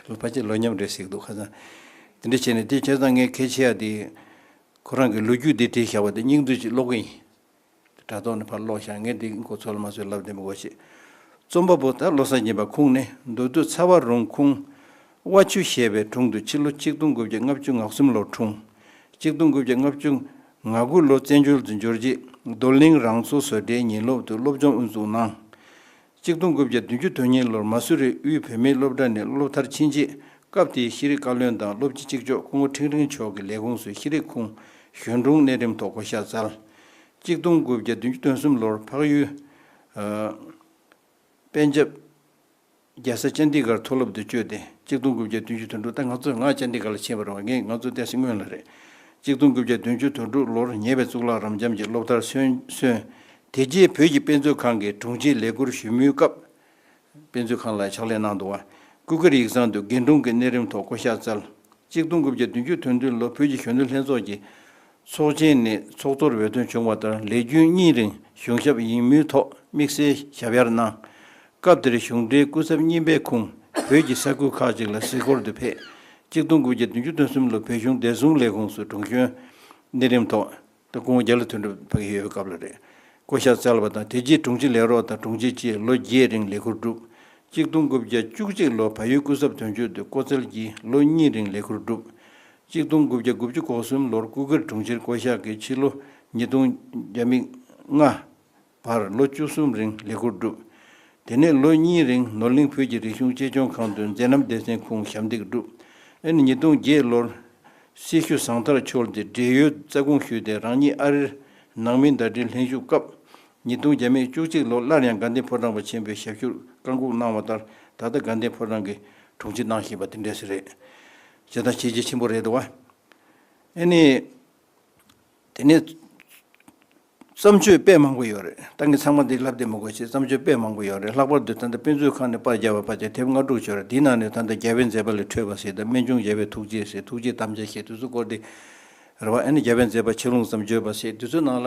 ལོ་ཕལ་ཆེར་ལོ་མཉམ་རེད་ཟེར་གྱི་འདུག་ཁ་སང་། དེ་འདྲ་བྱས་ནས། དེ་བྱས་ཙང་ངས་གལ་ཆེ་ཡ་དེ། ཁོ་རང་གི་ལོ་རྒྱུས་འདི་བྲིས་བཞག་པ་དེ་སྙིང་བསྡུས་ཅིག་ཀློག་གི་ཡིན། དྲ་ཐོག་ནས་ཕར་ཀློག་བཞག་ངས་འདི་མགོ་ཚོད་ལ་མ་ཚོད་ལབ་བསྡད་མི་དགོས་ཤེས། རྩོམ་པ་པོ་ད་བློ་བཟང་སྦྱིན་པ་ཁོང་ནི་མདོ་སྟོད་ཚ་བ་རོང་ཁུངས་དབའ་ཆུ་ཞེས་པའི་དྲུང་དུ་ཕྱི་ལོ་ཆིག་སྟོང་དགུ་བརྒྱ་ལྔ་བཅུ་ང་གསུམ་ལོར་འཁྲུངས། ཆིག་སྟོང་དགུ་བརྒྱ་ལྔ་བཅུ་ང་དགུ་ལོ་བཙན་བྱོལ་དུ་འབྱོར་རྗེས། རྡོར་གླིང་རང་སོ་བཟོ་གྲྭའི་ཉིན་སློབ་ཏུ་སློབ་སྦྱོང་དབུ་འཛུགས་གནང་། ཆིག་སྟོང་དགུ་བརྒྱ་བདུན་ཅུ་དོན་གཉིས་ལོར་མ་སུ་རི་དབུས་བོད་མིའི་སློབ་གྲྭ་ནས་སློབ་མཐར་ཕྱིན་རྗེས། སྐབས་དེའི་ཤེས་རིག་བཀའ་བློན་དང་སློབ་སྤྱི་གཅིག་ལྕོགས་སྐུ་ངོ་ཁྲེང་ཧྲེང་མཆོག་གི་ལས་ཁུངས་སུ་ཤེས་རིག་ཁུངས་གཞོན་དྲུང་གནས་རིམ་ཐོག་བགོ་བཤའ་སྩལ། ཆིག་སྟོང་དགུ་བརྒྱ་བདུན་ཅུ་དོན་གསུམ་ལོར་འཕགས་ཡུལ། ཨ། པན་ཇབ་རྒྱལ་ས་ཅན་དི་གར་མཐོ་སློབ་ཏུ་བསྐྱོད་དེ། ཆིག་སྟོང་དགུ་བརྒྱ་བདུན་ཅུ་དོན་དྲུག་ད་ང་ཚོ་ང་ཅན་དི་གར་ལ་ཕྱིན་པ་རེད་བ། ངས་ང་ཚོ་ཏོག་ཙམ་སྔོན་ལ་རེད། གཅིག་སྟོང་དགུ་བརྒྱ་བདུན་ཅུ་དོན་དྲུག་ལོར་ཉེ་བའི་གཙུག་ལག་རབ་འབྱམས་ཀྱི་སློབ་མཐར་སོན། སོན། དེ་རྗེས་བོད་ཀྱི་དཔེ་མཛོད་ཁང་གི་དྲུང་ཆེའི་ལས་ཁུར་ཞུ་མུས་སྐབས། དཔེ་མཛོད་ཁང་ལ་ཕྱག་ལས་གནང་འདུག་པ། སྐུ་སྒེར་ཡིག་ཚང་དུ་དགེ་དྲུང་གི་གནས་རིམ་ཐོག་བསྐོ་བཞག་བསྩལ། གཅིག་སྟོང་དགུ་བརྒྱ་བདུན་ཅུ་དོན་བདུན་ལོ་བོད་ཀྱི་གཞོན་ནུ་ལྷན་ཚོགས་ཀྱི་ཚོགས་ཆེན་ནས་ཚོགས་གཙོར་འོས་ཐོན་བྱུང་བ་ལྟར་ལས་རྒྱུན་གཉིས་རིང་གཞུང་ཞབས་ཡིན་མུས་ཐོག་དམིགས་བསལ་ཞབས་ཡར་གནང་། སྐབས་དེར་གཞུང་འབྲེལ་སྐུ་ཚབ་གཉིས་པའི་ཁུངས་བོད་ཀྱི་ས་ཁུལ་ཁག་ཅིག་ལ་གཟིགས་སྐོར་དུ་ཕེབས། གཅིག་སྟོང་དགུ་བརྒྱ་བདུན་ཅུ་དོན་གསུམ་ལོ་བོད་གཞུང་བདེ་སྲུང་ལས་ཁུངས་སུ་དྲུང་གཞོན་གནས་རིམ་ཐོག་ད་སྐུ་ངོ་རྒྱ་ལོ་དོན་གྲུབ་ཕ་གི་ཡོད་པའི་སྐབས་ལ་རེད། བསྐོ་བཞག་བསྩལ་བ་དང་དེ་རྗེས་དྲུང་ཆེ་ལས་རོགས་དང་དྲུང་ཆེ་བཅས་ལོ་བརྒྱད་རིང་ལས་ཁུར་བསྒྲུབས། གཅིག་སྟོང་དགུ་བརྒྱ་བཅུ་གཅིག་ལོ་བལ་ཡུལ་སྐུ་ཚབ་དོན་གཅོད་དུ་བསྐོ་སྩལ་གྱིས་ལོ་གཉིས་རིང་ལས་ཁུར་བསྒྲུབས། གཅིག་སྟོང་དགུ་བརྒྱ་དགུ་བཅུ་གོ་གསུམ་ལོར་སྐུ་སྒེར་དྲུང་ཆེར་བསྐོ་བཞག་གིས་ཕྱི་ལོ་ཉིས་སྟོང་བརྒྱ་མེད་ལྔ་བར་ལོ་བཅུ་གསུམ་རིང་ལས་ཁུར་བསྒྲུབས། དེ་ནས་ལོ་གཉིས་རིང་ནོར་གླིང་བོད་ཀྱི་རིག་གཞུང་གཅེས་སྐྱོང་ཁང་དུ་མཛད་རྣམ་སྡེ་ཚན་ཁུངས་ཞབས་འདེགས་བསྒྲུབས། ཨ་ནི་ཉིས་སྟོང་བརྒྱད་ལོར་སྲི་ཞུ་བཟང་མཐར་འཁྱོལ་ཏེ་བགྲེས་ཡོལ་རྩ་དགོངས་ཞུས་ཏེ་རང་ཉིད་ཨ་རིར་ནང་མིའི་ཟླ་སྒྲིལ་ལྷན་ཞུགས་སྐབས། ཉིས་སྟོང་བརྒྱ་མེད་བཅུ་གཅིག་ལོར་སླར་ཡང་དགའ་ལྡན་ཕོ་བྲང་པ་ཆེན་པོའི་ཞབས་ཞུར་བཀའ་འགུགས་གནང་བ་ལྟར་ད་ལྟ་དགའ་ལྡན་ཕོ་བྲང་གི་དྲུང་ཆེ་གནང་བཞིན་པ་དེ་འདྲས་རེད། བྱས་ཙང་བྱས་རྗེས་ཆེན་པོ་རེད་འདུག་བ། ཨ་ནི། དེ་ནས་བརྩམས་ཆོས་དཔེ་མང་པོ་ཡོད་རེད། ད་ངས་ཚང་མ་འདི་ལབ་བསྡད་མི་དགོས་ཤེས། བརྩམས་ཆོས་དཔེ་མང་པོ་ཡོད་རེད། ལྷག་པར་དུ་ད་ལྟ་དཔེ་མཛོད་ཁང་ནས་པར་བརྒྱབ་པ་བར་བྱས་དེབ་ལྔ་དྲུག་ཡོད་རེད། དེའི་ནང་ནས་ད་ལྟ་རྒྱལ་བའི་མཛད་པ་ལས་འཕྲོས་པ་ཟེར་དང་རྨད་བྱུང་རྒྱལ་བའི་ཐུགས་བསྐྱེད་ཟེར་ཐུགས་བསྐྱེད་དམ་བཅའ་ཞེས་དེ་ཚོ་སྐོར་དེ་རེད་བ། ཨ་ནི་རྒྱལ་བའི་མཛད་པ་ཆེ་ལུང་ཙམ་བརྗོད་པ་ཟེར་དེ་ཚོའི་ནང་ལ་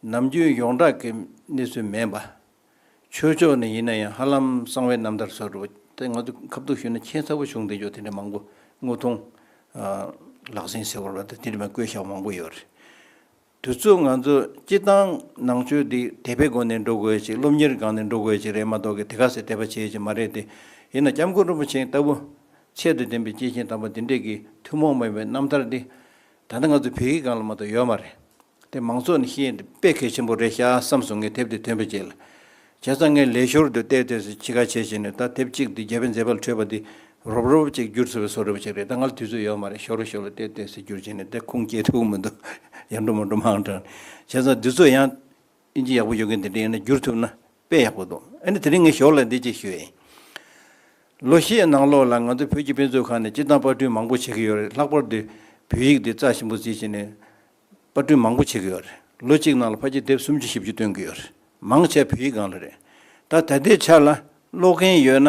ནམ་རྒྱུན་ཡོངས་གྲགས་ཀྱི་གནས་ཚུལ་མིན་པ། ཆོས་ཕྱོགས་ནས་ཡིན་ན་ཡང་ཧ་ལམ་གསང་བའི་རྣམ་ཐར་སོགས་རེད་བ། དེ་ང་ཚོ་ཁ་ཐུག་ཞུས་ན་ཁྱད་མཚར་པོ་བྱུང་བསྡད་ཆོག་དེ་འདྲ་མང་པོ་དངོས་མཐོང་། ལག་ཟིན་ཟེར་བ་རེད་བ། དེ་འདྲ་མ་བཀོད་བཞག་མང་པོ་ཡོད་རེད། དུས་ཚོད་ང་ཚོ་སྤྱི་བཏང་ནང་ཆོས་འདི་དད་པའི་སྒོ་ནས་འགྲོ་དགོས་ཅིག་སློབ་གཉེར་སྒང་ནས་འགྲོ་དགོས་ཅིག་རེད་མ་གཏོགས་ཀྱི་དེ་ག་ཟེ་དད་པ་བྱེད་ཅིག་མ་རེད་དེ། ཡིན་ན་སྐྱབས་མགོན་རིན་པོ་ཆེ་ལྟ་བུ་ཚད་དང་ལྡན་པའི་སྐྱེས་ཆེན་དམ་པ་འདི་འདྲས་ཀྱི་ཐུན་མོང་མ་ཡིན་པའི་རྣམ་ཐར་འདི་ད་ལྟ་ང་ཚོ་བོད་ཡིག་སྒང་ལ་མ་གཏོགས་ཡོད་མ་རེད། དེ་མང་ཚོགས་ནས་ཤེས་ཡོན་དེ་དཔེ་གལ་ཆེན་པོ་རེད་ཤག་བསམ་སོང་། ངས་དེབ་དེ་ཐོན་པའི་རྗེས་ལ། བྱས་ཙང་ངས་ལས་ཞོར་དུ་བལྟས་བལྟས་སུ་ཕྱི་ཁ་བྱས་བྱས་ནས་ད་དེབ་གཅིག་དེ་རྒྱལ་པོའི་མཛད་པ་ལ་འཕྲོས་པ་འདི་རོབ་རོབ་ཅིག་བསྒྱུར་ཐུབ་པའི་བཟོ་འདྲ་པོ་ཅིག་རེད། ད་ང་ལ་དུས་ཚོད་ཡོད་མ་རེད། ཞོར་ཞོར་ལ་བལྟས་བལྟས་སུ་བསྒྱུར་བྱས་ནས་དེ་ཁུངས་སྐྱེལ་ཐུབ་མི་འདུག་ཡར་འགྲོ་མར་འགྲོ་མང་དྲགས། བྱས་ཙང་དུས་ཚོད་ཡང་ཨིན་ཇི་ཡག་པོ་ཡོད་མཁན་དེ་འདྲ་ཡིན་ན་བསྒྱུར་ཐུབ་ན་དཔེ་ཡག་པོ་འདུག་ཨ་ནི་དེ་རིང་ངས་ཞོར་ལ་འདི་གཅིག་ཞུ་ཡིན། ལོ་ཤས་ནང་ལོགས་ལ་ང་ཚོ་བོད་ཀྱི་དཔེ་མཛོད་ཁང་ནས་སྤྱིར་བཏང་པར་སྐྲུན་མང་པོ་བྱེད་ཀྱི་ཡོད་རེད། ལྷག་པར་དུ་བོད་ཡིག་འདི་རྩ་ཆེན་པོ་བརྩིས་བྱས་ནས། པར་སྐྲུན་མང་པོ་བྱེད་ཀྱི་ཡོད་རེད། ལོ་གཅིག་ནང་ལ་ཕལ་ཆེར་དེབ་སུམ་ཅུ་བཞི་བཅུ་བཏོན་གྱི་ཡོད་རེད། མང་ཆེ་བོད་ཡིག་སྒང་ལ་རེད། ད་ད་ལྟའི་ཆ་ལ་ཀློག་མཁན་ཡོད་ན་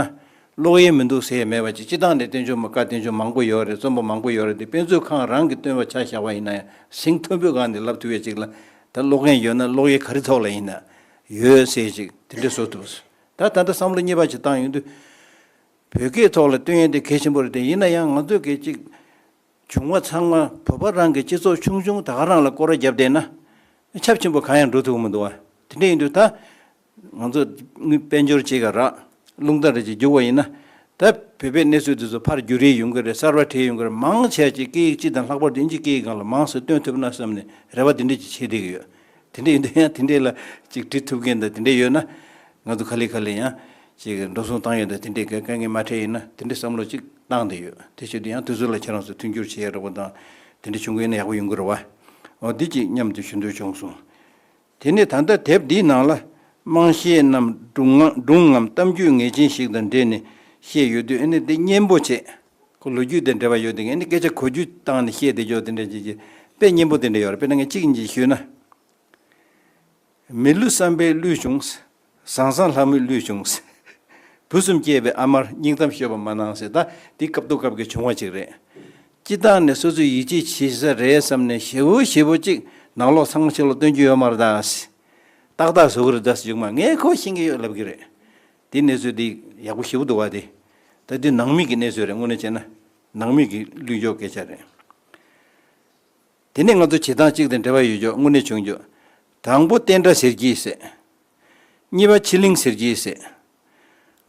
ཀློག་ཡས་མི་འདུག་ཟེར་ཡས་མེད་པ་ཅིག་སྤྱིར་བཏང་ནས་བསྟན་བཅོས་མ་བཀའ་བསྟན་བཅོས་མང་པོ་ཡོད་རེད། རྩོམ་པ་མང་པོ་ཡོད་རེད། དེ་དཔེ་མཛོད་ཁང་རང་གིས་བཏོན་པ་ཆ་བཞག་པ་ཡིན་ན་ཡང་ཟིང་མཐོན་པོའི་སྒང་ནས་ལབ་ཐུབ་ཡས་ཅིག་ལ་ད་ཀློག་མཁན་ཡོད་ན་ཀློག་ཡས་ག་རེ་ཐོག་ལ་ཡིན་ན་ཡོད་ཟེར་ཅིག་དེ་འདྲས་བཟོ་ཐུབ། ད་ད་ལྟ་བསམ་བློ་གཉིས་པ་ཅིག་བཏང་ཡོང་དུས་བོད་སྐད་ཐོག་ལ་བཏོན་ཡས་དེ་གལ་ཆེན་པོ་རེད། དེ་ཡིན་ན་ཡང་ང་ཚོ་གིས་ཅིག་བྱུང་བ་ཚང་མ་བོད་པ་རང་གི་སྤྱི་ཚོགས་ཆུང་ཆུང་ད་ག་རང་ལ་སྐོར་ར་བརྒྱབ་བསྡད་ན་ཁྱབ་ཆེན་པོ་གང་ཡང་འགྲོ་ཐུབ་མི་འདུག་བ། དེ་འདྲ་ཡིན་དུས་ད་ང་ཚོ་དངུལ་དཔལ་འབྱོར་བྱེད་ག་རག་རླུང་རྟ་རེ་ཅིག་རྒྱུག་པ་ཡིན་ན་ད་བོད་པའི་གནས་ཚུལ་དེ་ཚོ་ཕར་བསྒྱུར་རེས་ཡོང་གི་རེད། གསར་པ་བྲིས་ཡོང་གི་རེད། མང་ཆེ་ཅིག་སྐད་ཡིག་སྤྱི་དང་ལྷག་པར་དུ་ཨིན་ཇི་སྐད་ཡིག་སྒང་ལ་མང་སུ་བཏོན་ཐུབ་ན་བསམ་ནས་རེ་བ་དེ་འདྲ་ཅིག་བྱེད་བསྡད་ཀྱི་ཡོད། དེ་འདྲ་ཡིན་དུས་ཡང་དེ་འདྲ་ལ་ཅིག་འབྲི་ཐུབ་མཁན་དང་དེ་འདྲ་ཡོད་ན། ང་ཚོ་ག་ལེ་ག་ལེ་ཡང་ཅིག་འགྲོ་སོང་བཏང་ཡོད་དང་དེ་འདྲའི་དཀའ་དཀའ་ངལ་མ་འཕྲད་ཡིན་ན་དེ་འདྲའི་བསམ་བློ་ཅིག་བཏང་བསྡད་ཡོད། དེ་བྱེད་དུས་ཡང་དུས་ཚོད་ལ་ཁྱེད་རང་ཚོ་མཐུན་འགྱུར་བྱེད་ཡ་འདྲ་པོ་དང་དེ་འདྲ་བྱུང་གི་ཡིན་ན་ཡག་པོ་ཡོང་གི་རེད་བ། འོ་འདི་ཅིག་མཉམ་དུ་ཞུ་འདོད་བྱུང་སོང་། དེ་ནས་ད་ལྟ་དེབ་འདིའི་ནང་ལ་དམངས་གཞས་རྣམས་སྒྲུང་ངམ་སྒྲུང་ངམ་གཏམ་རྒྱུད་ངེས་ཅན་ཞིག་དང་འབྲེལ་ནས་བཤད་ཡོད་དུས་ཨ་ནི་འདི་སྙན་པོ་བྱས། ཁོ་ལོ་རྒྱུས་དང་འབྲེལ་བ་ཡོད་དེ་ངས་ནི་སྐད་ཆ་གོ་རྒྱུ་བཏང་ནས་བཤད་བསྡད་ཀྱོག་དེ་འདྲ་ཅིག་ཅིག་དཔེ་སྙན་པོ་དེ་འདྲ་ཡོད་རེད། དཔེར་ན་ངས་གཅིག་གཉིས་ཞུས་ན། མི་ལུས་བསམ་པའི་བསླུས་བྱུང་། ཟང་ཟང་ལྷ་མོའི་བསླུས་བྱུང་། བུ་གསུམ་སྐྱེས་པའི་ཨ་མར་སྙིང་གཏམ་ཤོད་པ་མ་གནང་ཟེར། ད་འདི་སྐབས་ཐོག་སྐབས་ཀྱི་བྱུང་བ་ཅིག་རེད། སྤྱི་བཏང་ནས་སོ་སོའི་ཡིད་ཆེས་བྱེད་ས་རེད་བསམ་ནས་ཞེ་པོ་ཞེ་པོ་ཅིག་ནང་ལོགས་ཚང་མ་ཕྱི་ལོགས་སྟོན་རྒྱུ་ཡོད་མ་རེད་ད། ཏག་ཏག་བཟོ་གི་རེད་ད་ཟེར་བྱུང་མ། ངས་ཁོ་ཤེས་ཀྱི་ཡོད་ལབ་ཀྱི་རེད། འདི་གནས་ཚུལ་འདི་ཡག་པོ་ཞེ་པོ་འདུག་བ་དེ། ད་འདི་ནང་མི་གི་གནས་ཚུལ་རེད། དངོས་གནས་བྱས་ན་ནང་མི་གི་བསླུས་ཀྱོག་སྐད་ཆ་རེད། དེ་ནས་ང་ཚོ་བྱེད་སྟངས་གཅིག་དང་འབྲེལ་བ་ཡོད་ཀྱོག་དངོས་གནས་བྱུང་ཀྱོག་དང་པོ་བསྟན་དགྲ་ཟེར་གྱིས་ཟེར། གཉིས་པ་ཕྱི་གླིང་ཟེར་གྱིས་ཟེར།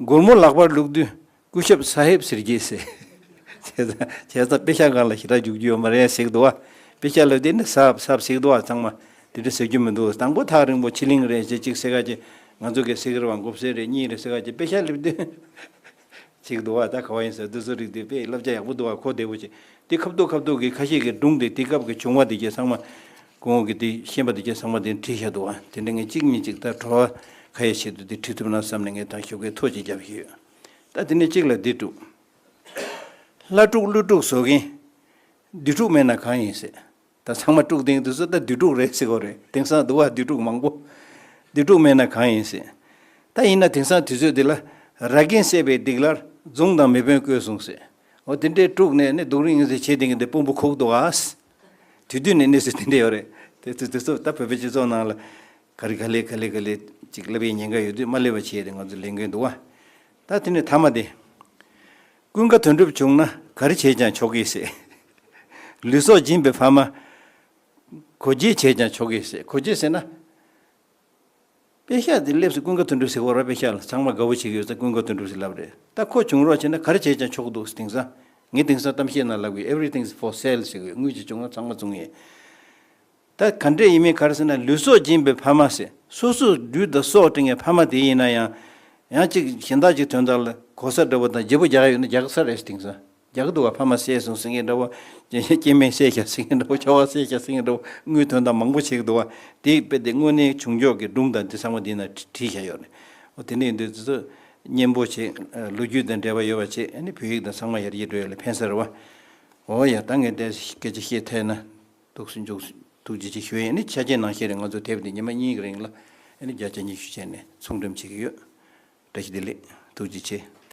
སྒོར་མོ་ལག་པར་བླུགས་དུས་སྐུ་ཞབས་ས་ཧེབ་ཟེར་གྱིས་ཟེར། བྱས་ཙང་བྱས་ཙང་དཔེ་ཆ་སྒང་ལ་ཞེ་དྲག་རྒྱུག་རྒྱུ་ཡོད་མ་རེད་ཟེར་གྱི་འདུག་བ། དཔེ་ཆ་ལབ་དེ་ནི་ཟབ་ཟབ་ཟེར་གྱི་འདུག་བ། ཚང་མ་དེ་འདྲ་ཟེར་རྒྱུ་མི་འདུག་དང་པོ་ཐག་རིང་པོ་ཕྱི་གླིང་རེད་ཟེར་གཅིག་ཟེར་ག་ཅིག་ང་ཚོ་གི་ཟེར་གྱི་རེད་བ། མགོ་སེར་རེད། གཉིས་རེད་ཟེར་ག་ཅིག་དཔེ་ཆ་ལབ་དུས། ཅིག་འདུག་བ། ད་ག་བ་ཡིན་ཟེར་དུས་ཚོད་རིག་དེ་དཔེ་བསླབ་བྱ་ཡག་པོ་འདུག་བ། གོ་བདེ་པོ་བྱེད། དེ་ཁ་ཐུག་ཁ་ཐུག་གི་ཁ་ཤས་ཀྱི་སྒྲུང་དེ་དེ་སྐབས་ཀྱི་བྱུང་བ་དེ་གྱད་ཚང་མ། གོང་འོག་གི་དེ་ཤེས་པ་དེ་གྱད་ཚང་མ་དེ་བྲིས་བཞག་འདུག་བ། དེ་འདྲ་ངས་གཅིག་གཉིས་གཅིག་ད་བྲོ་བ་ཁ་ཡའི་ཆེད་དུ་དེ་བྲིས་ཐུབ་ན་བསམ་ནས་ངས་ད་ཞོགས་ཀའི་ཐོ་གཅིག་བརྒྱབ་བཞག་ཡོད། ད་དེ་ནས་གཅིག་ལ་འདི་དྲུག་ལྷ་ཕྲུག་ཀླུ་ཕྲུག་བཟོ་མཁན། བདུད་ཕྲུག་མེད་ན་གང་ཡིན་ཟེར། ད་ཚང་མ་དཀྲུགས་དེང་དུས་སུ་ད་བདུད་དཀྲུགས་རེད་ཟེར་གོ་རེད། དེང་སང་འདུག་བ། བདུད་དཀྲུགས་མང་པོ། བདུད་དཀྲུགས་མེད་ན་གང་ཡིན་ཟེར། ད་ཡིན་ན་དེང་སང་དུས་ཚོད་འདི་ལ་ར་གན་བསད་པའི་སྡིག་ལ་རྫོང་དང་མེ་དཔོན་བསྐོས་སོང་ཟེར། འོ་དེ་འདྲའི་དཀྲུགས་ནས་ནི་སྡུག་རུས་ངན་ཟེར་བྱེད་དེང་གི་འདི་དཔོན་པོ་ཁུག་འདུག་ཨ། དུས་དུས་ནས་གནས་ཚུལ་དེ་འདྲ་ཡོད་རེད། དེ་ཚོ་དེ་ཚོ་ད་བོད་པའི་སྤྱི་ཚོགས་ནང་ལ་ག་རེ་ག་ལེ་ག་ལེ་ག་ལེ་ཅིག་ལབ་པའི་ཉེན་ཁ་ཡོད་དུས་མ་སླེབས་པ་བྱས་ཏེ་ང་ཚོ་ལས་འགན་འདུག་བ། ད་དེ་ནས་མཐའ་མ་དེ། ཀུན་དགའ་དོན་གྲུབ་བྱུང་ན་ག་རེ་བྱས་ཀྱང་ཆོག་གི་ཟེར། ལུས་སྲོག་སྦྱིན་པའི་ཕ་མ། གོ་འབྱེད་བྱས་ཀྱང་ཆོག་གི་ཟེར། གོ་འབྱེད་ཟེར་ན། དཔེ་ཤག་དེ་སླེབས་སུ་ཀུན་དགའ་དོན་གྲུབ་ཟེར་བ་ར། དཔེ་ཤག་ལ་ཚང་མ་དགའ་བོ་བྱེད་ཀྱི་ཡོད་ས། ཀུན་དགའ་དོན་གྲུབ་ཟེར་ལབ་རེད། ད་ཁོ་བྱུང་རོགས་བྱས་ན་ག་རེ་བྱས་ཀྱང་ཆོག་འདུག་དེང་སང་། ངས་དེང་སང་གཏམ་བཤད་ནང་ལབ་གི། Everything is for sale ཟེར་གི་ཡོད། དངུལ་ཅིག་བྱུང་ན་ཚང་མ་བཙོང་ཡས། ད་ག་འདྲས་ཡིན་མིན་ག་རེ་ཟེར་ན། ལུས་སྲོག་སྦྱིན་པའི་ཕ་མ་ཟེར། སོ་སོ་ལུས་དང་སྲོག་སྤྲད་མཁན་ཕ་མ་དེ་ཡིན་ན་ཡང་། ཡང་ཅིག་གཞན་དག་ཅིག་དོན་དག་ལ་གོ་ས་འདྲ་བོ་དང་བརྗེ་པོ་རྒྱག་ཡོད་ན་རྒྱག་ས་རེད། དེང་སང་རྒྱག་གི་འདུག་བ། ཕ་མ་བསད་སོང་ཟེར་མཁན་འདྲ་བོ། སྐྱེ་དམན་བསད་ཤག་ཟེར་མཁན་འདྲ་བོ། ཁྱོ་ག་བསད་ཤག་ཟེར་མཁན་འདྲ་བོ། དངུལ་དོན་དག་མང་པོ་བྱེད་ཀྱི་འདུག་བ། དེ་དཔེ་དེ་དངོས་གནས་བྱུང་ཕྱོགས་ཀྱི་སྒྲུང་དང་དེ་ཚང་མ་དེ་ན་བྲིས་བཞག་ཡོད་རེད། འོ་དེ་འདྲ་ཡིན་དུས་ཚོ་སྙན་པོ་བྱེད། ལོ་རྒྱུས་དང་འབྲེལ་བ་ཡོད་པ་བྱེད། ཨ་ནི་བོད་ཡིག་དང་ཚང་མ་ཡར་རྒྱས་འགྲོ་ཡ་ལ་ཕན་ས་རེད་བ། འོ་ཡ། ད་ངས་དེ་སྐད་ཆ་བཤད་ཐལ་ན། ཐུགས་སུན་འཇུག་ཐུགས་རྗེ་ཆེ་ཞུ་ཡིན། ཨ་ནི་ཆ་རྐྱེན་ནང་བཞིན་རེད། ང་ཚོ་དེབ་འདི་ཉི་མ་གཉིས་ཀྱི་རིང་ལ་ཨ་ནི་བརྒྱ་ཆ་ཉི་ཤུ་བྱས་ནས་ཚོང་འགྲེམས་བྱེད་ཀྱི་ཡོད། བཀྲ་ཤིས་བདེ་ལེགས། ཐུགས་རྗེ་ཆེ།